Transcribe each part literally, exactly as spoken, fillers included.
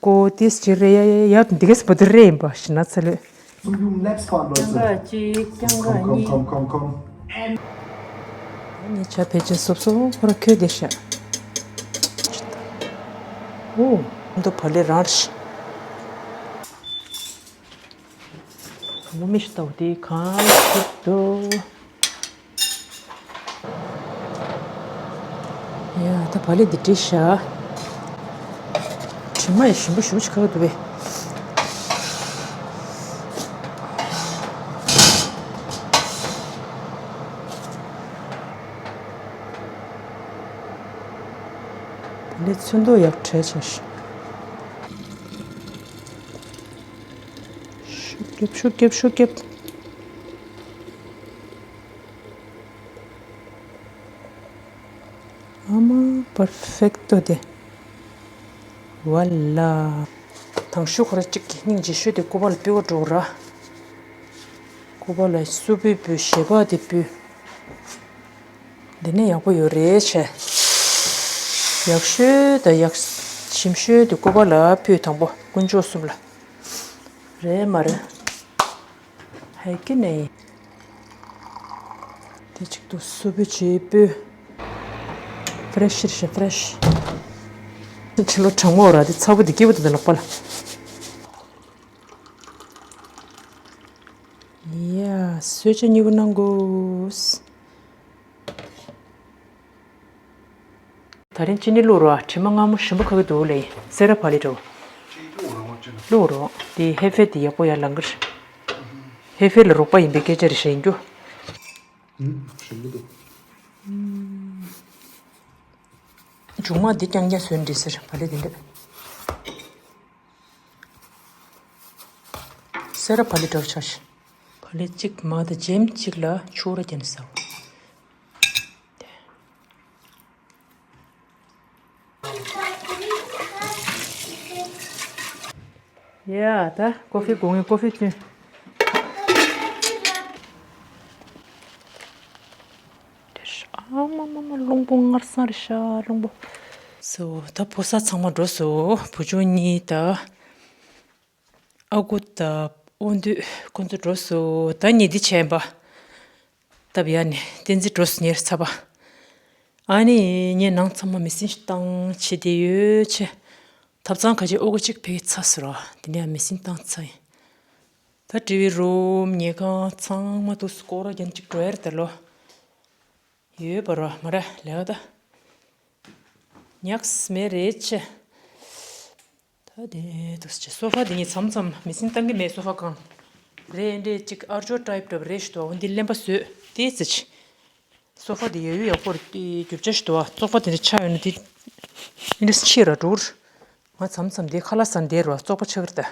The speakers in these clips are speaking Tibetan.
ཀོ་ཏིས་ཅི་རེ་ཡ་ཡ་ཡ་འདི་གས་པོ་དེ་རེ་ཡིན་པ་ཞིག་ན་ཚ་ལོས། སུམ་ཡུམ་ལེབས་ཁོ་འགྲོ་ཚུལ། གཅིག་རྐྱང་ག་གཉིས། ཁོམ་ཁོམ་ཁོམ་ཁོམ། ངས་ཆ་ཕལ་ཆེར་སོབ་སོབ་ཁོ་ར་ཁྱོད་བསྡད་ཤག། ཨོ། འདི་བག་ལེབ་རང་རེད། མོ་མི་ཤི་ཏོ་དེ་གང་ཤི་ཏོ། ཡ་ད་བག་ལེབ་འདི་བྲིས་ཤག། དྲི་མ་ཡི་ཞིམ་པོ་ཞིམ་པོ་ཞིག་ཁ་གི་འདུག་པས། བག་ལེབ་ཚོན་མདོག་ཡག་བྲས་ཆ་ཤག། ཤུགས་རྒྱབ་ཤུགས་རྒྱབ་ཤུགས་རྒྱབ། ཨ་མ་པར་ཕེག་ཏོ་དེ། ཝ་ལ། དང་ཤོས་ཁོ་ར་གཅིག་གི་སྙིང་རྗེ་ཤོས་དེ་སྐུ་པར་ལ་ཕུལ་བ་འགྲོ་ར། སྐུ་པར་ལ་སུ་ཕུལ་ཕུལ་ཞལ་པར་དེ་ཕུལ། འདི་ནས་ཡག་པོ་ཡོད་རེད་བྱས། ཡག་ཤོས་དང་ཡག་ཞིམ་ཤོས་དེ་སྐུ་པར་ལ་ཕུལ། དང་པོ་དཀོན་མཆོག་གསུམ་ལ། རེད་མ་རེད། ཧའི་ཀི་ནས། དེ་གཅིག་ཏུ་སུ་ཕུལ་ཕུལ། ཕེ་རེ་ཤི་རེད་ཤག་ཕེ་རེ་ཤི། ཕྱི་ལོགས་གྲང་མོ་ར་དེ་ཚ་པོ་དེ་སྐྱིད་པོ་དེ་དང་ལག་པ་ལ། ཡ། གསོལ་ཇ་མཉེས་པོ་གནང་དགོས། ད་རིང་ཅི་ནི་བླུགས་རོགས། དྲི་མ་མངར་མོ་ཞིམ་པོ་ཁ་གི་འདུག་ལེ། སེ་ར་བག་ལེབ་འགྲོ། བླུགས་རོགས། དེ་ཧེ་ཧྥེ་དེ་ཡག་པོ་ཡར་ལངས་གི་རེད། ཧེ་ཧྥེ་ལ་རོགས་པ་ཡིན་པའི་སྐད་ཆ་རེད་ཤག་ཡིན་རྒྱུ། ཞིམ་པོ་འདུག། མཇུག་མ་འདི་རྐྱང་རྐྱང་བཟོས་འདྲི་ཟེར་བག་ལེབ་དེ་འདྲ། སེ་ར་བག་ལེབ་འདྲ་བོ་ཆགས་ཤག། བག་ལེབ་གཅིག་མར་དང་ཇེམ་གཅིག་ལ་ཆུ་བོར་བརྒྱབ་ནས་ཟ། ཡ་ད་ཀོ་ཧྥི་དགོས་ངེས་ཀོ་ཧྥི་བཏུང་། ཨ་མ་མ་མ་རླུང་བུ་མངར་སང་རེད་ཤག་རླུང་བུ། སོ་ད་ཕོ་གསར་ཚང་མ་འགྲོ་སོང་། བུ་ཆུང་གཉིས་དང་། ཨ་ཁུ་དང་དབོན་འདུས་ཁོ་ཚོ་འགྲོ་སོང་། ད་ངས་འདི་བྱས་པ། སྟབས་ཡག་ནས་བསྟན་འཛིན་འགྲོ་སོང་ངའི་ཚབ་པ། ཨ་ནི་ངས་ནང་ཚང་མ་མེ་ཤིན་བཏང་བྱས་བསྡད་ཡོད་ཆེ། ཐབ་ཚང་ཁ་ཅིག་ཨོ་གོ་གཅིག་ཕེ་ཚ་ཟེར་བ་དེ་ནས་མེ་ཤིན་བཏང་ཚར་ཡིན། ད་ཊི་ཝི་རུམ་ཉལ་ཁང་ཚང་མ་འདུག་སྐོར་ར་རྒྱན་གཅིག་འགྲོ་ཡ་རེད་ད་ལོ། ཡོད་པ་ར་མ་ར་ལས་ཀ་ད། ཉགས་མེད་རེད་ཆེ། ད་དེ་འདུག་སེ་སོ་ཕ་དེ་ངས་མཚམས་མཚམས་མེ་ཤིན་བཏང་གི་མེད། སོ་ཕ་གང་རེད་འདྲས་གཅིག་ཨར་ཇོ་ཊའིབ་འདྲ་བ་རེད་ཞུ་དོ། འོ་འདི་གླེན་པ་བཟོས་དེ་ཙི་ཆེ། སོ་ཕ་དེ་ཡ་ཡུ་ཡག་པོ་རེད་དེ་རྒྱུ་ཆ་ཞིག་འདུག་ཨ། བཙོག་པ་དེ་འདྲ་ཆགས་ཡོད་ན་དེ་འདྲ་ཕྱིར་ར་འགྲོ་གི་རེད། ང་མཚམས་མཚམས་དེ་ཁ་ལག་ཟ་བསྡད་ར་བཙོག་པ་ཆགས་ཀྱི་རེད་ད།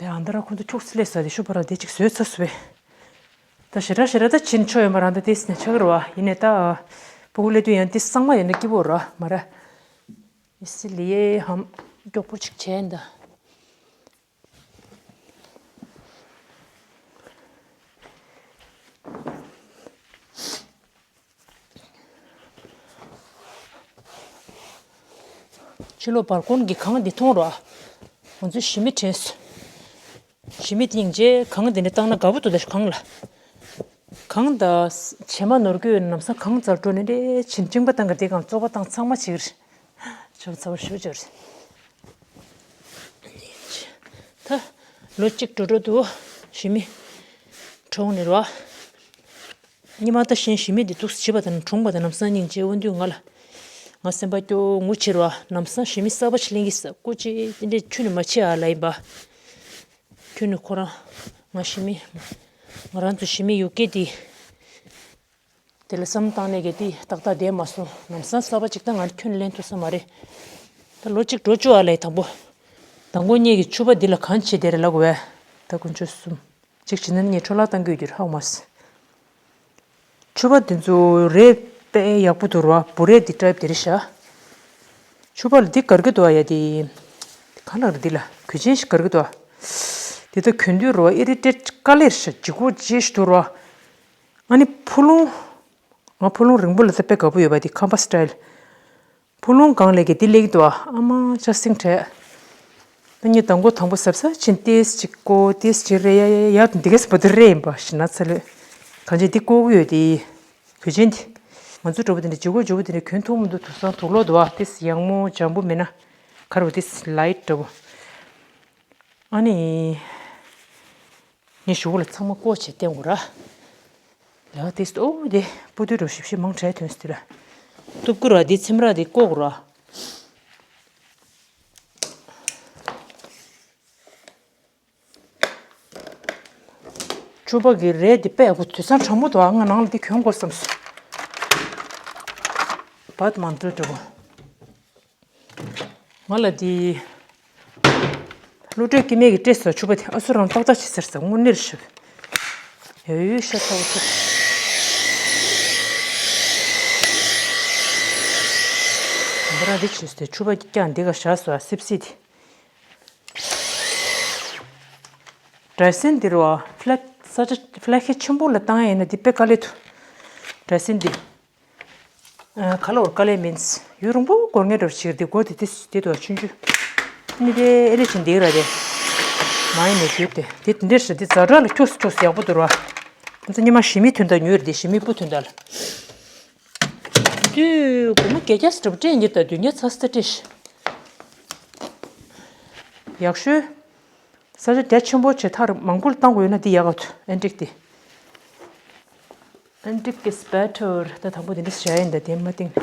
དེ་ཨ་མདའ་ར་ཁོང་ཚོ་ཁྱུག་ཙམ་སླེབས་ས་དེ་ཤུ་པ་ར་དེ་གཅིག་བཟོས་ཚར་སོང་བས། ད་ཞེ་དྲག་ཞེ་དྲག་ད་ཕྱིན་ཆོག་ཡོད་མ་རེད་ད། དེ་སི་ནས་ཆགས་ཀྱི་རེད་བ། ཡིན་ནའི་ད་ཕྲུ་གུ་སླེབས་དུས་ཡང་དེ་གཙང་མ་ཡོད་ན་སྐྱིད་པོ་རེད་མ་རེད། ཨི་སི་ལི་ཡེ་ཧམ་མགྱོགས་པོ་ཅིག་བྱས་ཡིན་ད། ཕྱི་ལོགས་སྦལ་ཀོན་གྱི་གངས་འདི་མཐོང་རོགས། ང་ཚོས་ཞི་མི་དྲན་སོང་། ཞི་མི་དེ་སྙིང་རྗེ། གངས་འདི་འདྲ་བཏང་ན་དགའ་པོ་འདུག་ད་གངས་ལ། གངས་དང་བྱེ་མ་ནོར་གྱི་ཡོད་ན་ལམ་སང་གངས་རྩར་འགྲོ་ནས་འདྲེ་ཕྱིན་གཅིན་པ་བཏང་གི་དེ་གང་བཙོག་པ་བཏང་ཚང་མ་བྱེད་ཀྱི་རེད། ཆོག་ཚ་བར་ཞུ་སྦྱོར། ད་ལོ་གཅིག་འགྲོ་འགྲོ་འདུག་ཞི་མི་གྲོངས་ནས་རོ། ཉི་མ་ད་གཞན་ཞི་མི་འདི་འདུག་བྱིས་པ་དང་གྲོངས་པ་དང་ལམ་སང་སྙིང་རྗེ། འོ་འདུག་ང་ལ་ང་སེམས་པ་སྐྱོ་ངུ་བྱེད་རོ། ལམ་སང་ཞི་མི་གསར་པ་ཅིག་ལེན་གྱི་ས་སྐུ་ཅི་དེ་འདྲས་ཁྱོན་ནས་མ་བྱེད་ཨ་ལ་ཡིན་པ། ཁྱོད་ནི་ཁོ་རང་ང་ཞི་མི། ང་རང་ཚོ་ཞི་མི་ཡུག་སྐད་དེ། དེ་ལ་བསམ་བཏང་ནས་གལ་ཏེ་ཏག་ཏག་བསྡད་མ་སོང་། ལམ་སང་གསར་པ་ཅིག་ད་ང་ཁྱོན་ལེན་ཐུབ་ས་མ་རེད། ད་ལོ་གཅིག་འགྲོ་བཅུག་ཨ་ལས་དང་པོ། དང་པོ་ངེད་ཀྱི་ཕྱུ་པ་འདི་ལ་གང་བྱེད་དེ་རེད་ལབ་དགོས་པས། ད་དཀོན་མཆོག་གསུམ། གཅིག་བྱས་ན་ངས་འཕྲོ་བརླག་བཏང་གི་ཡོད་རྒྱུ་རེད་ཧ་གོ་མ་སོང་། ཕྱུ་པ་འདི་ཚོ་རས་དཔེ་ཡག་པོ་འདུག་ར་བ། འབུ་རས་འདི་ཊའིབ་དེ་རེད་ཤག་ཕྱུ་པ་ལ་འདི་དགར་གི་འདུག་ཨ་ཡ་དེ། ག་ལ་རེད་འདི་ལ་གོས་ཆེན་ཞིག་དགར་གི་འདུག་ཨ། འདི་ད་གོན་དུས་ར་བ་ཨི་རི་ཊེཊ་དཀའ་ལས་ཤག་ལྗིད་ཁོག་ཅན་ཞིག་འདུག་ར་བ། ཨ་ནི་ཕུ་ལུང་། ང་ཕུ་ལུང་རིང་པོ་ལ་ད་དཔེ་དགའ་པོ་ཡོད་པ་དེ་ཁམས་པ་སི་ཊལ། ཕུ་ལུང་སྒང་ལས་ཀྱི་འདི་ལེགས་འདུག་ཨ། ཨ་མ་ཅག་སེང་བྲལ། ད་ངས་དང་པོ་དང་པོ་གཟབ་གཟབ་བྱས་ཏེས་ཅིག་བཀོ་ཏེས་ཅིག་རེ་ཡ་ཡ་ཡ་འདི་གས་པ་དུ་རེ་ཡིན་པ་ཞིག་ན་ཚ་ལོས། གང་ཅི་འདི་བཀོ་གི་ཡོད་དེ། གོས་ཆེན་འདི། ང་ཚོ་འགྲོ་བ་དེ་འདྲ་ལྗིད་ཁོག་ལྗིད་པོ་དེ་འདྲ་གྱོན་ཐུབ་མི་འདུག་དུག་སང་དུག་ལོག་འདུག་ཨ། ཏེས་ཡང་མོ་འཇམ་པོ་མེད་ན། ཁར་བ་ཏེས་ལའིཊ་འདྲ་བོ། ཨ་ནི། ངས་གཞུག་ལ་ཚང་མ་བཀོ་བྱས་བསྟན་དགོས་ར། ལ་ཏིས་ཨོ་དེ་སྤུ་དུས་རོ་ཞིབ་ཞིབ་མང་དྲགས་ཐོན་སྟེ་ལ། གཏུབ་ཀུ་ར་དེ་ཚེམ་ར་དེ་བཀོ་དགོས་ར། ཕྱུ་པ་གི་རས་དེ་དཔེ་ཡག་པོ་དུད་ཚང་གྲང་མོ་འདུག་ཨ། ང་ནང་ལ་དེ་གྱོན་དགོས་བསམ་སོང་། བཱད་མན་ཏུ་འདྲ་བོ། ང་ལ་དེ། བློ་གྲོས་སྐྱེ་མེད་ཀྱི་སྤྲད་སོ་ཕྱུ་པ་དེ་ཨ་སུ་རང་ཏག་ཏག་བྱེད་ཟེར་ས་དངོས་གནས་ཞིབ། ཡོ་ཡོ་ཤ་ཚ་བོ་ཚ། འདི་རང་རིགས་ཞིག་སྟེ་ཕྱུ་པ་ཀྱང་འདི་ག་བཞག་སོ་ཨ་སིབ་སིབ་དེ། སྒྲ་སེན་འདི་རུ་ཨ་ཕ་ལ་ས་ཆ་ཕ་ལ་ཁེ་ཆེན་པོ་ལ་བཏང་ཡ་ཡིན་ན་འདི་དཔེ་དཀའ་ལས་ཐུ། སྒྲ་སེན་འདི། ཁ་ལོར་དཀའ་ལས་མིན། ཡུན་རིང་པོ་འགོར་ངེས་འགྲོ་ཕྱིར་དེ་སྒོ་དེ་དེ་དེ་དུ་ཆུན་ཆུ། ནི་དེ་ཨེ་རེ་ཆིན་དེ་ར་དེ། མ་ཡིན་ནས་དེ་དེ་དེ་དེ་འདྲ་ཞིག་དེ་ཛ་དྲག་ལ་ཁྱོགས་སུ་ཁྱོགས་སུ་ཡག་པོ་འདུག་ར། ཁོང་ཚོ་ཉི་མ་ཞི་མི་ཐོན་ད་ཉུལ་དེ་ཞི་མི་སྤུ་ཐོན་ད་ལ། དུས་སྒོར་མོ་བརྒྱད་བརྒྱ་སྤྲད་པ་སྤྲད་ཉེར་ད་དུས་ཉེར་ཚ་སྟེ་སྤྲད་ཤི། ཡག་ཤོས། ས་ཆ་རྒྱ་ཆེན་པོ་བྱེད་ཐར་མང་པོ་བཏང་དགོས་ཡོད་ན་འདི་ཡག་ག་ཐུ་ཨན་ཏིག་འདི། ཨན་ཏིག་is better ད་དང་པོ་འདི་འདྲ་བྱ་ཡིན་ད་དེ་མ་བཏིང་།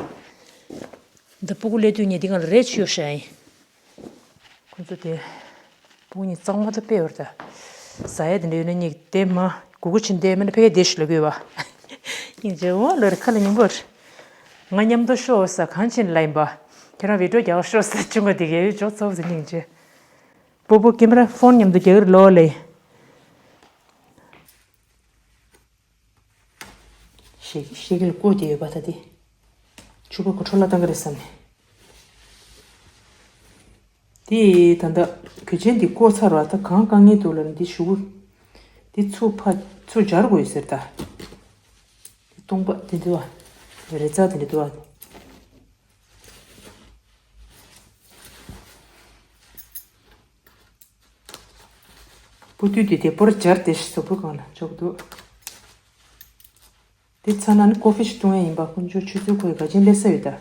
འདི་སྤུ་གུ་ལས་དུས་ངས་འདི་ང་ལ་རེ་ཆུ་ཡོད་ཤ་ཡིན། ཁོ་ཚོ་དེ། སྤུ་གུ་གཉིས་གཙང་མ་ད་དཔེ་ཡོད་ད། ཟ་ཡ་དེ་འདྲ་ཡོད་ན་གཉིས་དེ་མ་གུ་གུ་ཕྱིན་དེ་མིན་ཕ་གི་དེ་ཞུ་ལ་དགོས་བ། སྙིང་རྗེ་འོ་ལོ་རེ་ཁ་ལ་སྙིང་པོར། ང་མཉམ་དུ་ཤོག་ས་གང་ཕྱིན་ལ་ཡིན་པ། ཁྱེད་རང་བི་ཌིའོ་རྒྱག་ཤོག་ས་ཆུང་ག་དེ་གའི་ཡོད་ཅོག་ཚོགས་ཟིན་སྙིང་རྗེ། སྤོ་བོ་ཀེ་མ་ར་ཕོན་མཉམ་དུ་རྒྱག་གི་རེད་ལོ་ལེ། ཤེ་ཤེ་གི་ལ་བཀོད་དེ་ཡོད་པ་ད་དེ། ཕྱུ་པ་གོ་ཁྲོ་ལ་བཏང་གི་རེད་བསམ་ནས། དེ་ད་ལྟ་གོས་ཆེན་འདི་བཀོད་ཚར་བ་ད་གང་དཀའ་ངལ་འདུག་ལ་ནི་འདི་ཞུ་གུ། འདི་ཚུར་ཕ་ཚུར་སྦྱར་དགོས་ཟེར་ད། འདི་སྟོང་པ་འདི་འདུག་བ། རེ་ཙག་འདི་འདྲ་འདུག་བ། སྤུ་དུས་དེ་དེ་པོར་སྦྱར་ཏེ་གཟུགས་པོ་གང་ལ་འཇོག་འདུག་དེ་ཚ་ན་ནི་ཀོ་ཧྥི་ཞིག་བཏུང་ཡ་ཡིན་པ་ཀུན་སྤྱོད་ཆུ་ཚོད་ཁོའི་ག་ཅན་ལས་ས་ཡོད་ད།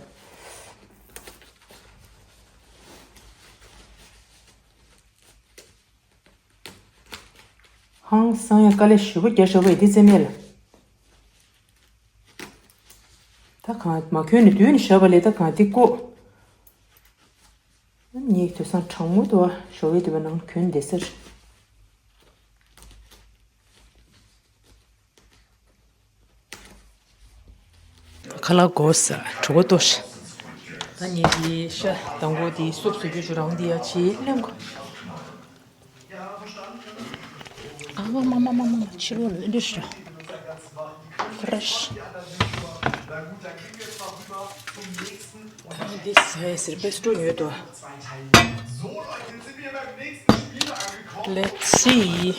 ཧང་སང་ཡ་དཀའ་ལས་ཞེ་པོ་རྒྱག་ཞོག་པ་ཡི་དེ་རྩེ་མེད་ལ། ད་གང་མ་གྱོན་ནས་སྡོད་ནས་བཞག་པ་ལས་ད་གང་དེ་བཀོ། ངས་དུས་སང་གྲང་མོ་དུ་བ་ཞོགས་པའི་དུ་བ་ནང་གྱོན་བསྡད་ཟེར། ཁ་ལག་གོ་ས་གྲོད་ཁོག་ལྟོགས་ཤི། ད་ངས་དེ་ཤ་དང་པོ་དེ་སུབ་སུ་རྒྱུ་ཞུ་རང་དེ་ཡ་ཆེ་ལེམ་གོ། ཨ་མ་མ་མ་མ་མ་ཕྱི་ལོགས་ལ་འདི་ཤ་ཕ་རེ་ཤི། འདི་ཟས་ཟེར་པེ་སི་ཏོ་ཉོས་དོ། Let's see.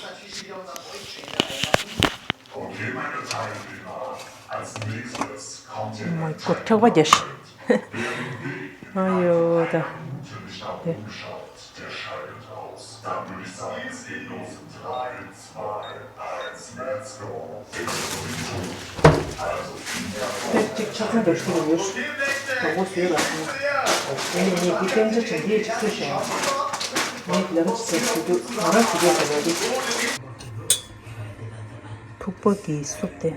Oh my god, ཐག་པ་རྒྱ་ཤི། ཨ་ཡོ་ད། དེ། ཕེབས་ཅིག་ཆ་ཚང་འདྲ་ཞིག་ཡོད། དང་པོ་བཟོས་ལ་སོང་། ཨ་ནི་ངས་འདི་སྐད་ཆ་དྲན་རྒྱུ་ཅིག་ཤོད་ཤག་ངས་ལམ་ཅིག་ཟེར་ཞུ་རྒྱུ་ང་རང་ཞུ་རྒྱུ་ཟེར་བ་འདི། ཕུག་པ་གི་སུབ་དེ།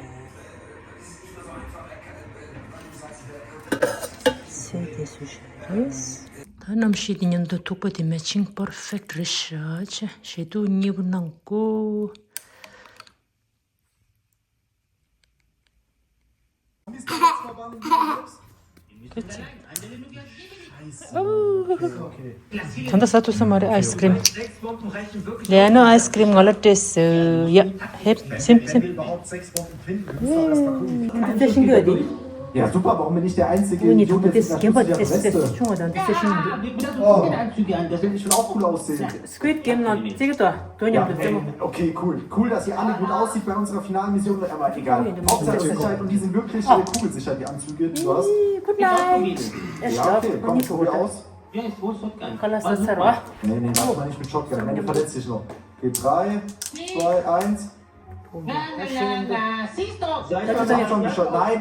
ཚེ་དེ་སུ་ཞིག་རེད། ད་གནམ་གཤིས་དེ་མཉམ་དུ་ཐུག་པ་དེ་མེ་ཆིང་པར་ཕེག་རེད་ཤག་ཆེ་ཞེ་དུ་མཉེས་པོ་གནང་གོ། ད་ལྟ་ཟ་ཐུབ་ས་མ་རེད་ཨའི་སི་ཀྲིམ། ལས་ནོ་ཨའི་སི་ཀྲིམ་ང་ལ་སྤྲད་སོ་ཡ། ཧེབ་སིམ་སིམ། འདི་ཤིང་གི་འདི། Ja, super, warum bin ich der einzige Idiot, der sich in der Schüssel verletzt? Ja, das ist ja verrückt. Squid Game ནང་བརྩེགས་དོ་དོ་མཉམ་དུ་རྩེད་མོ། Okay, cool. Cool, dass ihr alle gut aussieht bei unserer finalen Mission, aber egal. Hauptsache Sicherheit und die sind wirklich äh, kugelsicher, die Anzüge. Du hast. Good night. Ja, okay, komm, probier aus. Nein, nein, mach mal nicht mit Shotgun, dann verletzt dich noch. Okay, drei, zwei, eins. Nein,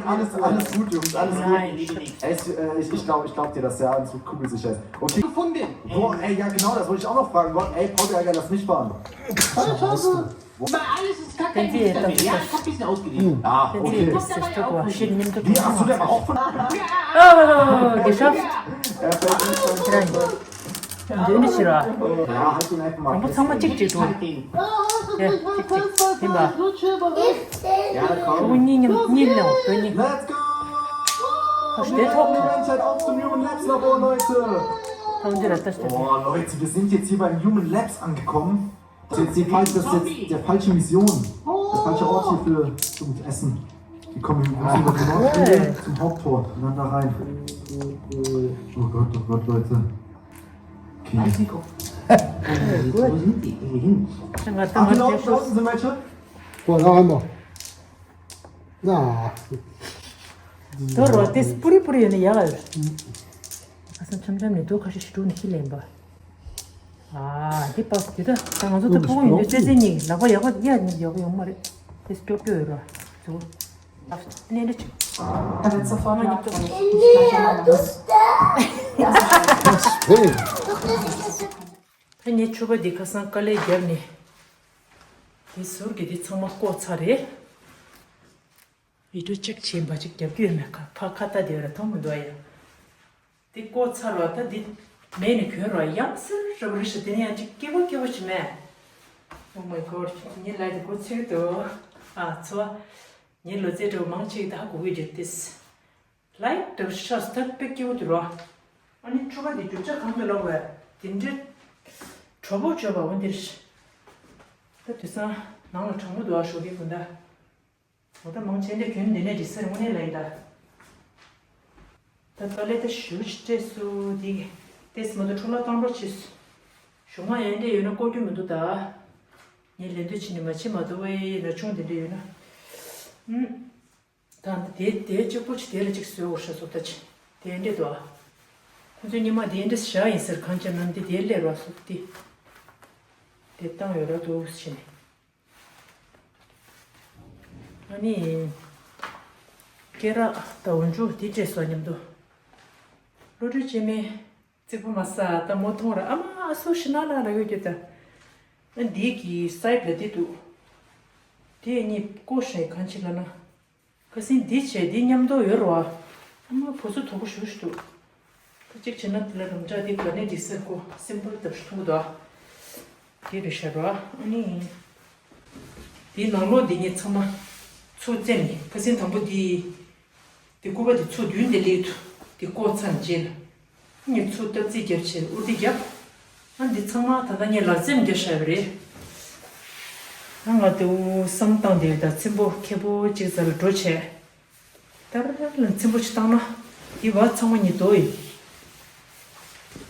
alles, alles gut, Jungs, alles gut. Ey, ich, äh, ich, ich glaube, ich glaube dir, dass der Anzug kugelsicher ist. Okay. Gefunden. Boah, ey, ja genau, das wollte ich auch noch fragen. Boah, ey, Paul, Ärger, lass mich fahren. Scheiße. Weil alles ist kacke. Ja, ich habe ein bisschen ausgegeben. Ah, okay. Wie, hast du denn auch von geschafft? Ja, perfekt. འདོན་ནི་ཕྱིར་ར། དང་པོ་ཚང་མ་གཅིག་གཅིག་འགྲོ། ཡ་གཅིག་གཅིག་ཡིན་པ། ཕྲུ་གུ་གཉིས་མཉམ་གཉིས་ལེན་འོ་དོན་གཉིས། ཁ་ཤས་ཐོག་ཐོག་ཐོག་འདི་ར་ལྟ་ཤོག Boah, Leute, wir sind jetzt hier beim Human Labs angekommen. Das ist jetzt die falsche, das ist jetzt die falsche Mission. Der falsche Ort hier für, zum Essen. Wir kommen hier zum Nordflügel, zum Haupttor und dann da rein. Oh Gott, oh Gott, Leute. Okay. Wo sind die denn hin? Ach, genau, da unten sind welche. Boah, da haben wir. Na. དོ་རོ་དེ་སྤུ་རི་སྤུ་རི་ཡོད་ན་ཡག་ཨ། ཁ་སང་འཆམ་འཆམ་ནས་དོ་ཁ་ཤས་ཤིག་འགྲོ་ནས་ཤི་ལེན་པ། ཨ་དེ་པ་དེ་ད་ད་ང་ཚོ་ད་ཕྲུ་གུ་ཡིན་དུས་ཙེ་ཙེ་གཉིས་ལག་པ་ཡག་པོ་གཡས་གཉིས་ཡག་པོ་ཡོང་མ་རེད། དེ་སྐྱོ་སྐྱོ་ཡོད་ར་ཚོ། ཨ་ནས་འདྲ་ཆུ། ད་ལ་ཚ་ཧྥ་ང་གཉིས་ཀྱི་ད་ངའི་ཕྱུ་པ་འདི་ཁ་སང་དཀའ་ལས་བརྒྱབ་ནས། དེ་ཟུར་གྱི་དེ་ཚང་མ་བརྐོས་ཚར་རེད། བི་ཌིའོ་ཅེག་བྱས་པ་ཅིག་རྒྱབ་ཀྱི་ཡོད་མེད་ཁ་ཕ་ཁ་ཏ་དེ་ར་མཐོང་མི་འདུག་ཡ། དེ་བརྐོས་ཚར་བ་ད་དེ་མེད་ནས་གྱོན་རོགས་ཡང་སེ་རབ་རི་ཤ་དེ་ནས་ཡང་ཅིག་སྐྱིད་པོ་སྐྱིད་པོ་ཞིག་མེད། Oh my god, ངའི་ལའི་དེ་གོ་ཚིག་འདུག་ཨ་ཚོ། ངའི་ལོ་ཙེ་འགྲོ་མང་ཆེ་གི་ད་ཧ་གོ་གི་འདུག་དེས། ལའི་དྲག་ཤ་སྟག་པའི་སྐྱིད་པོ་དེ་རོ། ཨ་ནི་ཕྱུ་པ་དེ་རྒྱུ་ཆ་གང་དུ་ལོག་བས་དེ་འདྲའི་གྲོ་པོ་བཅོས་པ་འོ་འདིར། ད་དུས་སང་ནང་ལ་གྲང་མོ་འདུག་ཨ་ཞོགས་ཀའི་དགུན་ཟླ། འོ་ད་མང་ཆེ་འདྲ་གྱོན་འདི་ནས་འདྲི་སར་དངོས་གནས་ལ་ཡིན་ད། ད་དཀའ་ལས་ད་ཞུ་ཅི་སྤྲད་སུ་དེ་ཏེས་མ་དུ་འཕྲོ་བརླག་བཏང་རོགས་བྱེད་སུ། ཞུ་ང་ཡན་འདྲ་ཡོད་ན་ལྐོག་གྱོད་མི་འདུག་ད། ངས་ལན་འདོད་བྱེད་ནི་མ་བྱེད་མ་འདུག་བས་ན་ཆུང་དེ་འདྲ་ཡོད་ན། ཨུམ། ད་འདི་དེ་དེ་གཅིག་པོ་ཅིག་དེ་ལ་གཅིག་བཟོས་འོ་ཤ་སོ་ད་ཅི་དེ་འདྲ་འདུག་ཨ། ཁོ་ཚོའི་ཉི་མ་དེ་འདྲ་བཞག་ཡིན་ཟེར་གང་ཅི་ནམ་དེ་དེ་ལས་རོགས་སུ་དེ་དེ་བཏང་ཡོད་ར་འདུག་ཟེར་ནས། ཨ་ནི། སྐེ་རགས་དང་འོན་ཆུ་དེ་སྤྲད་སོ་མཉམ་དུ། བློ་གྲོས་ཆེ་མེ། རྩིག་པ་མ་ས་ད་མོ་མཐོང་ར་ཨ་མ་ཨ་སོ་ཤི་ན་ལ་ལ་ཡོད་ཀྱི་ད། ཨ་འདི་གི་སའིད་ལ་དེ་འདུག་དེ་གཉིས་བརྐོ་ཤེས་གང་ཅི་ལ་ན། ཁ་སང་འདི་བྱས་འདི་མཉམ་དུ་ཡོད་རོ། ཨ་མ་བུ་ཚོ་དོ་པོ་ཞུ་ཞུ་འདུག་ད་གཅིག་བྱས་ན་དེ་ལ་རུམ་ཅག་འདི་ག་ནས་འགྲིག་སེར་ཁོ་སིམ་པལ་ཏབ་ཞུ་ཐུག་དོ། དེ་རེད་ཤ་རོ། ཨ་ནི། དེའི་ནང་ལོགས་འདི་ཉིད་ཚང་མ་ཚུར་བཙེམས་ནས་ཁ་སང་དང་པོ་དེ། དེ་སྐུད་པ་དེ་ཚུར་མདུན་དེ་སླེབས་འདུག་དེ་བརྐོས་ཚར་རྗེས་ལ། ངས་ཚུར་སྟབས་རྩིས་བརྒྱབ་བྱས་ཨུར་དེ་བརྒྱབ། ཨ་འདི་ཚང་མ་ད་ལྟ་ངས་ལག་རྩེམ་བརྒྱབ་བཞག་ཡོད་རེད། ཨ་ང་དེ་འུ་བསམ་བཏང་དེ་ད་ཚིམ་པོ་ཁེ་པོ་གཅིག་ཙམ་ལ་འགྲོ་བྱས། ཏར་ལ་ཚིམ་པོ་ཅིག་བཏང་ན། དེ་བ་ཚང་མ་ཉིད་དོ་ཡིན།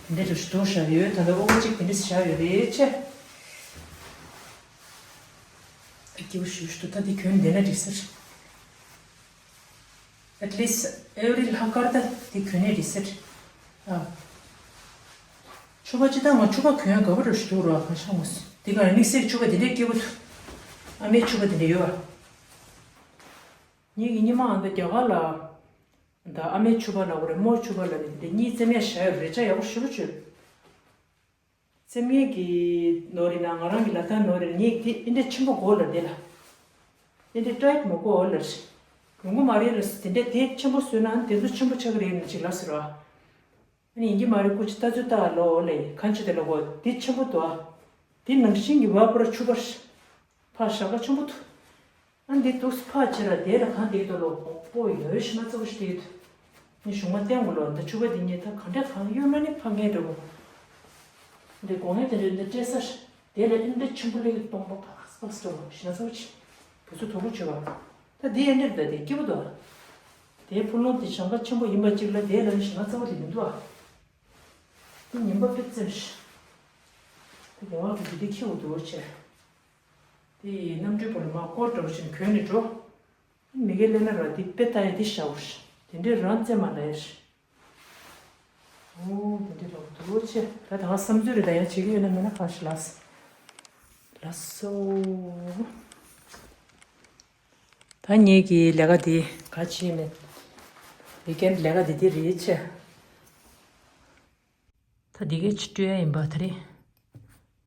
འདི་འདྲ་ཞིག་འདུག་བཞག་ཡོད་ད་ལྟ་ཨོ་ཅིག་དེ་འདྲ་ཞིག་བཞག་ཡོད་རེད་ཆེ། ཨ་སྐྱིད་པོ་ཞུ་ཞུ་ད་དེ་གྱོན་བསྡད་ན་འགྲིག་ཟེར། At least every ལྷག་དཀར་ད་དེ་གྱོན་ནས་རེད་ཟེར། ཨ། ཕྱུ་པ་ཅི་ད་ང་ཕྱུ་པ་གྱོན་དགའ་པོ་རེད་ཞུ་རོགས་གང་ཤ་ངོས། དེ་ག་ནས་དམིགས་བསལ་ཕྱུ་པ་དེ་འདྲའི་སྐྱིད་པོ་འདུག་ཨ་མའི་ཕྱུ་པ་དེ་འདྲ་ཡོད་པ། ངེད་ཀྱི་ཉི་མ་ཨ་མདའ་རྒྱ་གར་ལ། ད་ཨ་མའི་ཕྱུ་པ་ལ་འོ་རེད་མོའི་ཕྱུ་པ་ལ་རེད་དེ་འདྲ་གཉིས་རྩེ་མེད་བཞག་ཡོད་རེད་ཅག་ཡག་པོ་ཞེ་པོ་བྱོས། སེམས་ངན་གྱི་ནོར་རེད་ན་ང་རང་གི་ལ་ཐང་ནོར་རེད་ངས་དེ་ཨེ་འདྲ་ཆེན་པོ་གོ་ལ་དེ་ལ། ཨེ་འདྲ་ཏྲའིཊ་མ་གོ་ལ། ཡོང་གི་མ་རེད་ལ་དེ་འདྲ་དེ་ཆེན་པོ་བཟོས་ན་དེ་ཚོ་ཆེན་པོ་ཆགས་ཀྱི་རེད་ན་ཅིག་ལབ་ཟེར་བ། ཨ་ནི་ཡིན་གྱི་མ་རེད་སྐུ་མཁྱེན་ད་ཚོད་ལྟ་ལོ་ལེ་གང་ཆེ་དེ་ལ་གོ་དེ་ཆེན་པོ་དོ། དེ་ནང་བཞིན་གྱི་བ་པུ་ར་ཆུ་པར། ཕ་ཞག་ཁ་ཆེན་པོ་དོ། ཨ་འདི་ཏུགས་ཕ་ཆེ་ར་དེ་ར་གང་དེ་དོ་ལོ་པོ་ཡོད་ཤི་མ་ཚོ་ཤི་དེ་དོ། ནི་གཞུང་མ་བསྟན་དགོས་ལོ་འདི་ཕྱུ་པ་འདི་ཉིད་ད་ག་འདྲ་གང་གཡོ་ན་ནི་ཕ་ངས་འགྲོ་གོ། འདི་དགོང་ངས་དེ་འདྲ་འདི་སྤྲད་ས་དེ་ལ་ཨིན་འདྲ་ཆེན་པོ་ལེགས་སྟོང་པ་ཕག་སྤག་སྤྲོ་ཤི་ན་ཚོ་ཆི། བུ་ཚོ་དོ་པོ་བྱོས་པ། ད་འདི་ཨེ་འདྲ་ད་དེ་སྐྱིད་པོ་དོ། དེའི་ཕུ་ལུང་དེ་ཞེང་ཁ་ཆེན་པོ་ཡིན་པ་གཅིག་ལ་དེའི་རང་ཞེང་ཁ་ཚ་བོ་དེ་མི་འདུག་ཨ། དེ་ཉན་པ་དཔེ་བཙེམ་ཤི། དེ་རྒྱ་བ་གི་དེ་དེ་ཁྱེའུ་འདུག་ཆེ། དེ་ཡི་གནམ་གྲུའི་བར་མ་སྐོར་འདྲ་བོ་ཞིག་གྱོན་ནས་འགྲོ། མི་གའི་ལས་ན་ར་དེ་དཔེ་ལྟ་ཡ་དེ་ཤ་བོ་ཤི། དེ་འདྲའི་རང་བཙེམ་མ་ལ་ཡ་ཤི། ཨོ་དེ་འདྲའི་ར་འདུག་ཆེ། ད་ད་ག་བསམ་ཚུལ་རེ་ད་ཡང་བྱེད་ཀྱི་ཡོད་ན་མེད་ན་གང་ཤི་ལགས། ལགས་སོ། ད་ངེད་ཀྱི་ལས་ཀ་འདི་ག་བྱེད་མེད། ལས་ཀའི་ལས་ཀ་འདི་འདི་རེད་ཆེ། ད་འདི་གའི་ཕྱི་སྤྲོད་ཡ་ཡིན་པ་ད་རེད།